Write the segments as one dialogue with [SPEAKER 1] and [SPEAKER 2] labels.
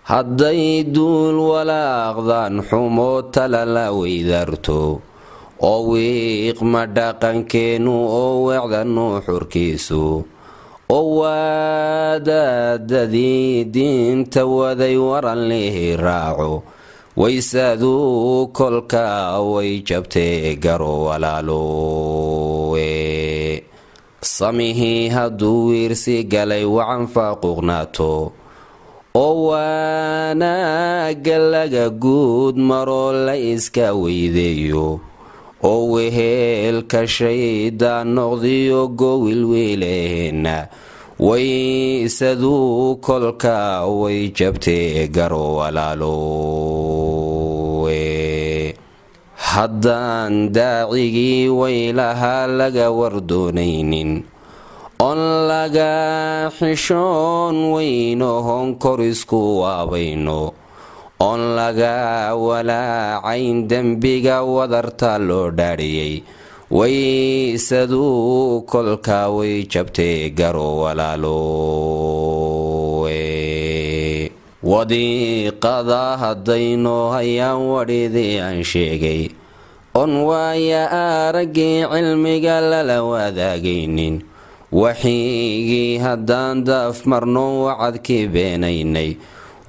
[SPEAKER 1] Hadday duul walaaqdaan xumo talala weydarto, oo wiiqma dhaqankeennu, oo weecdanu xurkiisu, oo waadaadadii diinta waday waran lihi raaco, waysadu kolka way jabtee garo walaalowe. Samihii hadduu wiirsi galay wacan faaquuqnaato, oo waanaaga laga guud maroo la iska weydeeyo, oo weheelka shaydaan noqdiyo gowilwiileheenna, waysadu kolka way jabtee garo walaalowe. Haddaan daacigii waylahaa laga wardoonaynin, oon laga xishoon weyno, hoon kor isku waabayno, oon laga walaacayn dembiga wadarta loo dhaadhiyey, waysadu kolka way jabtee garo walaalowe. Wadiiqada haddayno hayaan wadhidii aan sheegay, oon waaya araggii cilmiga lala wadaagaynin, waxigii haddaan daaf marno wacadkii beenaynay,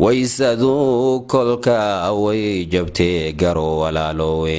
[SPEAKER 1] waysadu kolka way jabtee garo walaalowe.